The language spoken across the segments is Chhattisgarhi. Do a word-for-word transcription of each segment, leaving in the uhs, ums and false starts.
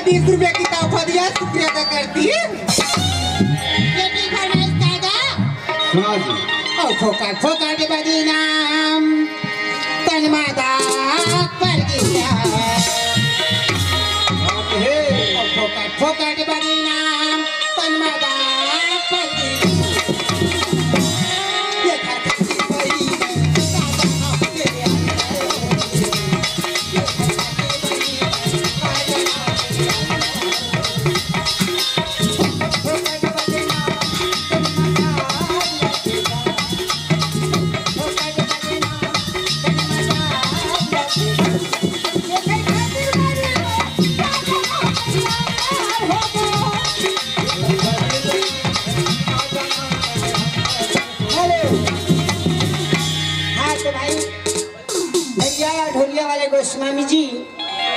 तीस रुपया की तोहफा दिया, शुक्रिया अदा करती है। ये की फरमाइश दादा? हाँ जी। ओ फोकट फोकट बदनाम, तन मा दाग पड़ गया। बात है। ओ फोकट फोकट बदनाम, तन मा दाग पड़ गया। ये घर की कोई दादा तेरे अंदर। हेलो। हाँ, तो भाई, भैया ढोलिया वाले गोस्वामी जी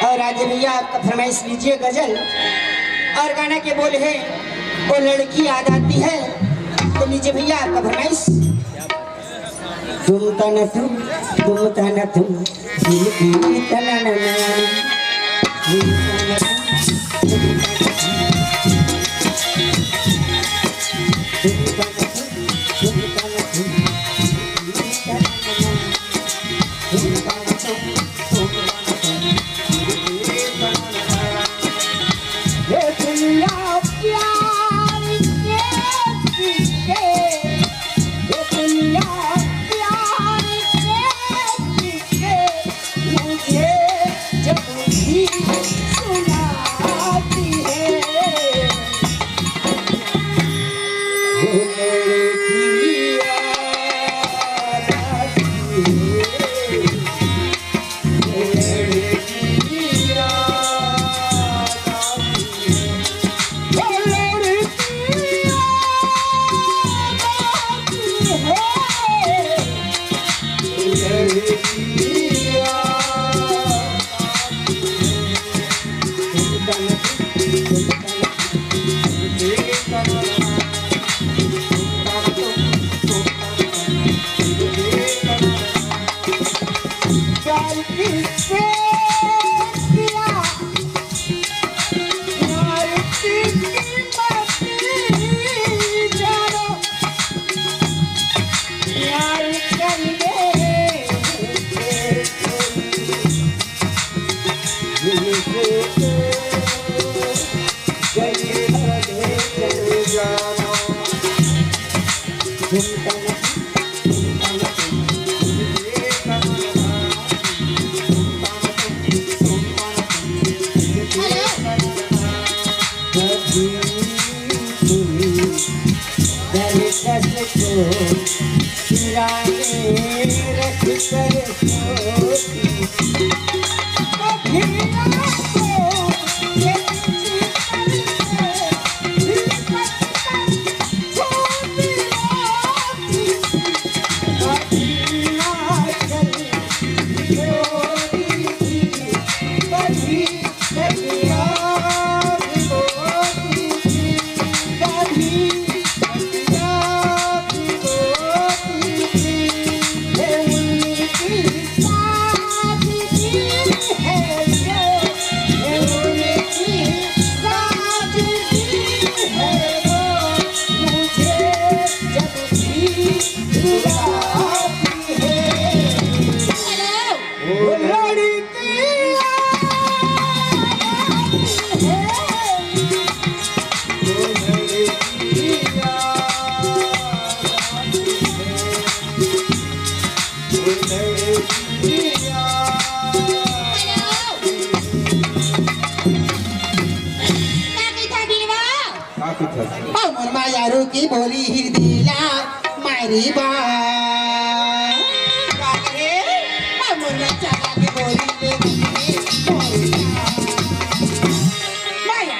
और राजे भैया, आपका फरमाइश लीजिए गजल। और गाना के बोल है, वो लड़की याद आती है। तो लीजिए भैया, आपका फरमाइश। तुम तन तुम, तुम तन तुम, दिल की तमन्ना। तुम तन तुम, तुम तन तुम, तुम तन तुम, तुम तन तुम, तुम तन तुम, तुम तन तुम, तुम तन तुम। ये दुनिया प्यार के पीछे, ये दुनिया प्यार के पीछे मुझे जब भी सुनाती है। का कहिथे? ओ मोर मायारू की बोली ही दिला मारी बा। का करे? ओ मोर मायारू की बोली ले दिली मोरी बा। माया।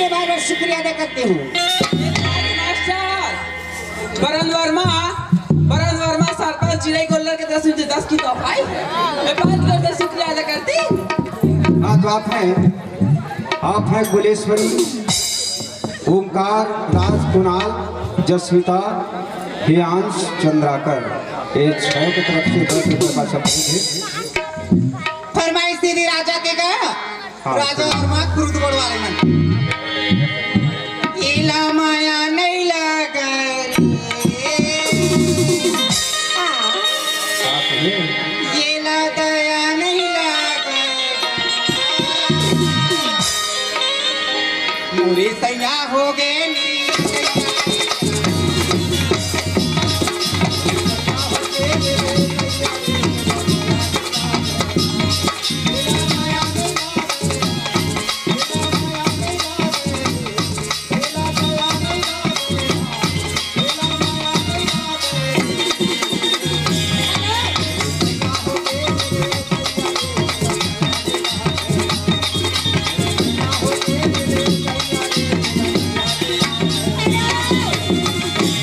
बार बार शुक्रिया अदा करती हूँ। मास्टर, बरन वर्मा, बरन वर्मा सरपंच चिड़ई गोल्लर के तरफ से मुझे दस की तोहफा आई। मैं बहुत जोर से शुक्रिया अदा करती। हाँ, तो आप हैं, आप हैं गुलेश्वरी, ओमकार, राज, कुणाल, जस्विता, हियांश, चंद्राकर, ये छह की तरफ से दस रुपये का सपोर्ट है। फरमाइश दीदी राजा के गा। हाँ, राजा और माँ कुरुद गोड़ वाले मन। एला माया नहीं लागा रे। हाँ। साथ में। एला दया नहीं लागा। मोरे सैया हो गए नी।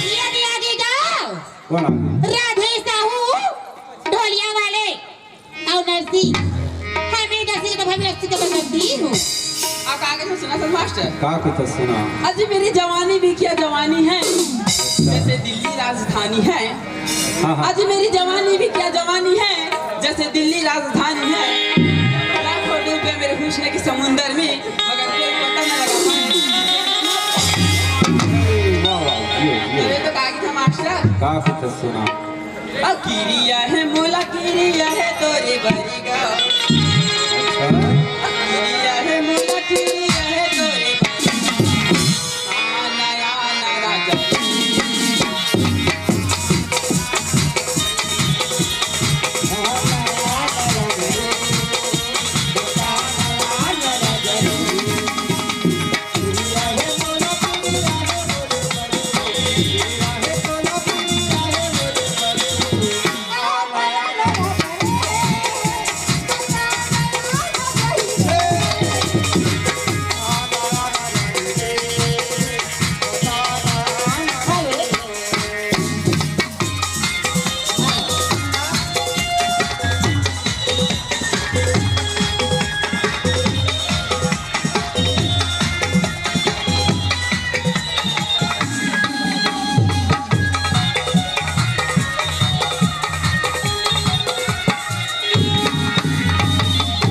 ये दिया दी जाओ। कौन आ गया? राधे साहू, ढोलिया वाले। अउ नरसी, हमें दसी तो भाई नरसी के बदल दी हूँ। आ, का कथे सुना सर मास्टर? का कथे सुना? अजी मेरी जवानी भी क्या जवानी है, जैसे दिल्ली राजधानी है। हाँ, हाँ। अजी मेरी जवानी भी क्या जवानी है, जैसे दिल्ली राजधानी है। लाखों डूबे मेरे हुस्न के समुंदर में, मगर कोई पता न लगा पाए। वाह, वाह, ये, ये। अरे तो का कथे मास्टर? का कथे सुना? अ किरिया हे मोला, किरिया हे तोरे बरिगा। अच्छा। अ किरिया हे मोला, किरिया हे तोरे बरिगा। आना, आना राजा।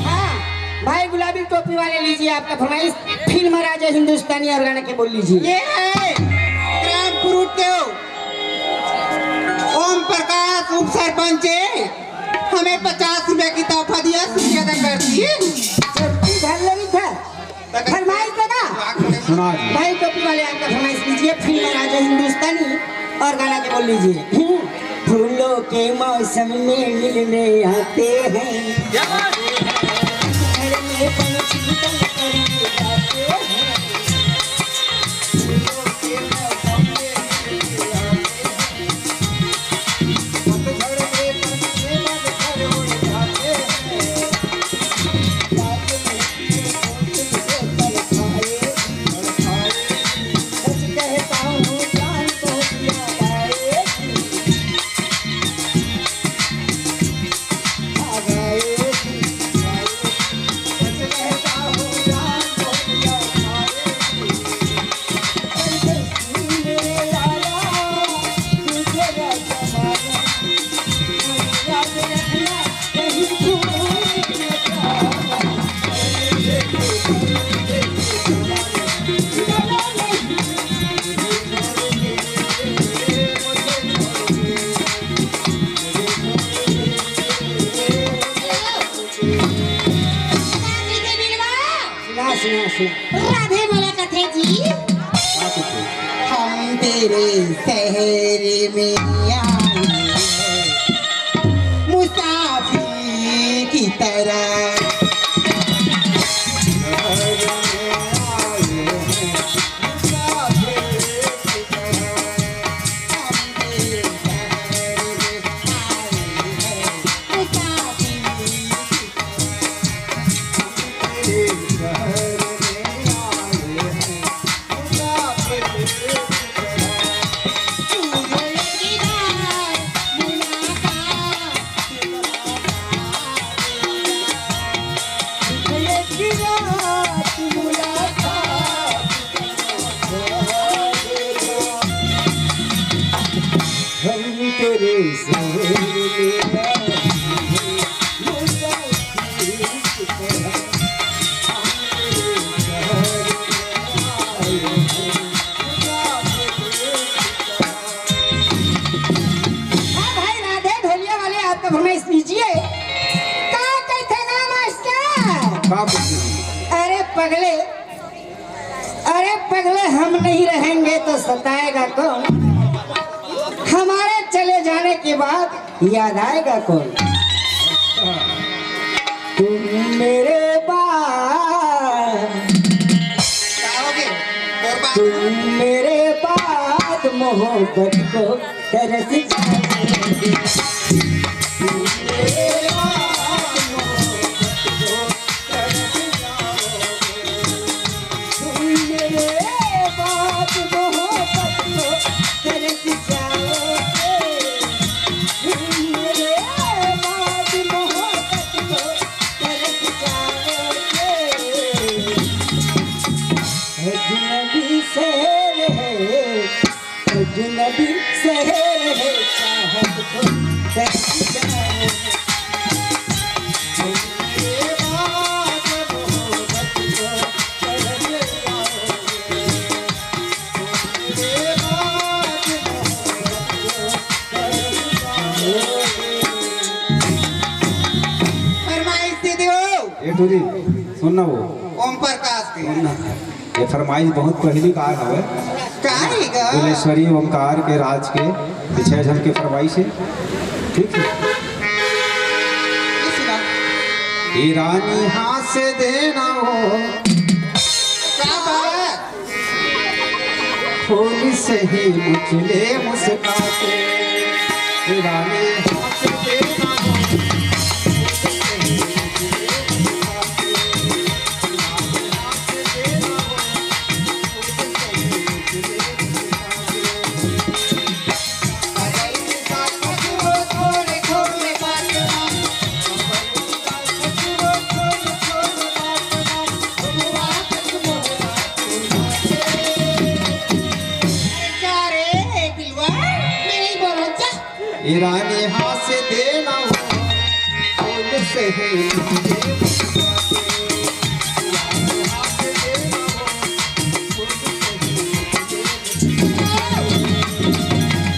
हाँ, भाई गुलाबी टोपी वाले लीजिए आपका फरमाइश, फिल्म राजा हिंदुस्तानी और गाना के बोल लीजिए। ये है ग्राम कुरुट के ओम प्रकाश उप सरपंच है, हमें पचास रुपए की तोहफा दिया, शुक्रिया अदा करती है। धन लगी था। फरमाइश देगा? सुना दीजिए। भाई टोपी वाले आपका फरमाइश कीजिए, फिल्म राजा हिंदुस्तानी और गाना के बोल लीजिए। हम्म। फूलों के मौसम में मिलने आते हैं। क्या बात है? घर में पंछी पनपने आते हैं। फूलों के मौसम में मिलने आते हैं। पतझड़ में पंछी पनपने आते हैं। सुना, सुना, सुना। राधे मोला कथे जी। का कथे? हम तेरे शहर में आए हैं मुसाफिर की तरह। अरे पगले, अरे पगले, हम नहीं रहेंगे तो सताएगा कौन? हमारे चले जाने के बाद याद आएगा कौन? तुम मेरे बाद, का हो गे? तोर बात तुम मेरे बाद मोहब्बत को तरस जाओगे। तुम मेरे बाद मोहब्बत को तरस जाओगे। तुम मेरे बाद मोहब्बत को तरस जाओगे। तुम मेरे बाद मोहब्बत को तरस जाओगे। अजनबी शहर है, अजनबी शहर है, चाहत को तरस जाओगे। फरमाइश दे दो। ए टूरी, सुन ना वो। ओम प्रकाश के। सुन ना। ये फरमाइश बहुत पहली कार हवे। का हे गा? भुवनेश्वरी ओमकार के राज के पीछे झन के फरमाइश हे। ठीक है। ये सुना। ए रानी हाँस देना वो। का बात? फूल सही मुचले मुस्काते, रानी हाँस देना हो। अरे जा रे बिलवा, मैं नहीं बोलूं, जा। ए रानी हाँस देना हो, फूल सही मुचले मुस्काते।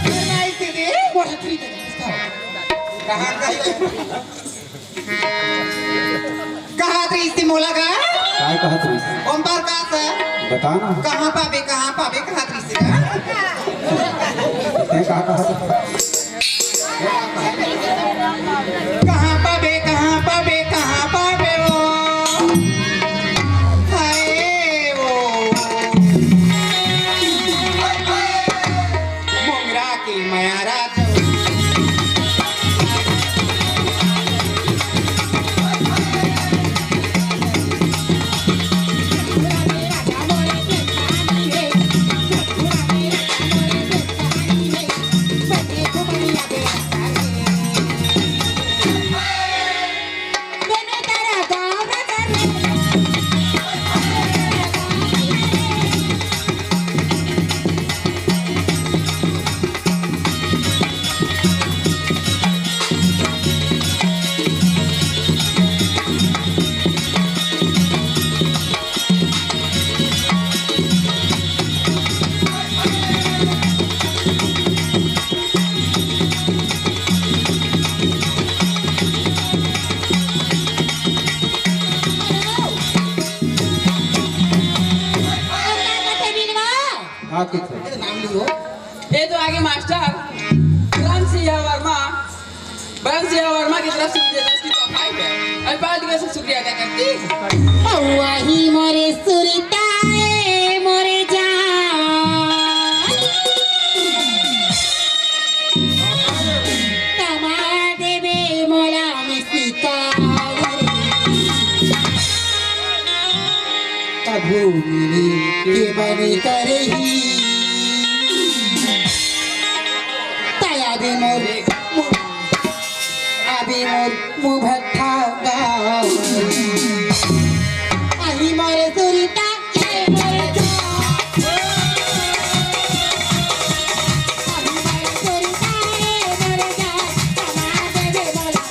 फरमाइश दे दे, वो हथरी दे दे, कहाँ का? कहाँ रहिस ते मोला का? काय कहत रहिस? ओम प्रकाश। बता ना। कहाँ पाबे, कहाँ पाबे, कहाँ रहिस का? तैं का कहत? कहाँ पाबे, कहाँ पाबे, कहाँ पाबे ओ? हाय ओ। मोंगरा के मयारा। हाँ, ठीक है। ये तो आगे मास्टर ब्रह्म सिंह वर्मा, ब्रह्म सिंह वर्मा की तरफ से मुझे दस की तोहफा है। और पाँच रुपये से शुक्रिया अदा करती हूँ। वाही मोरे सुरता ए मोरे जान, तमा देवे मोला मिसिका। कभू मिले के मन करही। तया दे मोर, मोर, अभी मोर मुँह भट्ठा गाँव। अही मोर सुरता, ए मोर जान। अही मोर सुरता, ए मोर जान। कमा देवे मोला।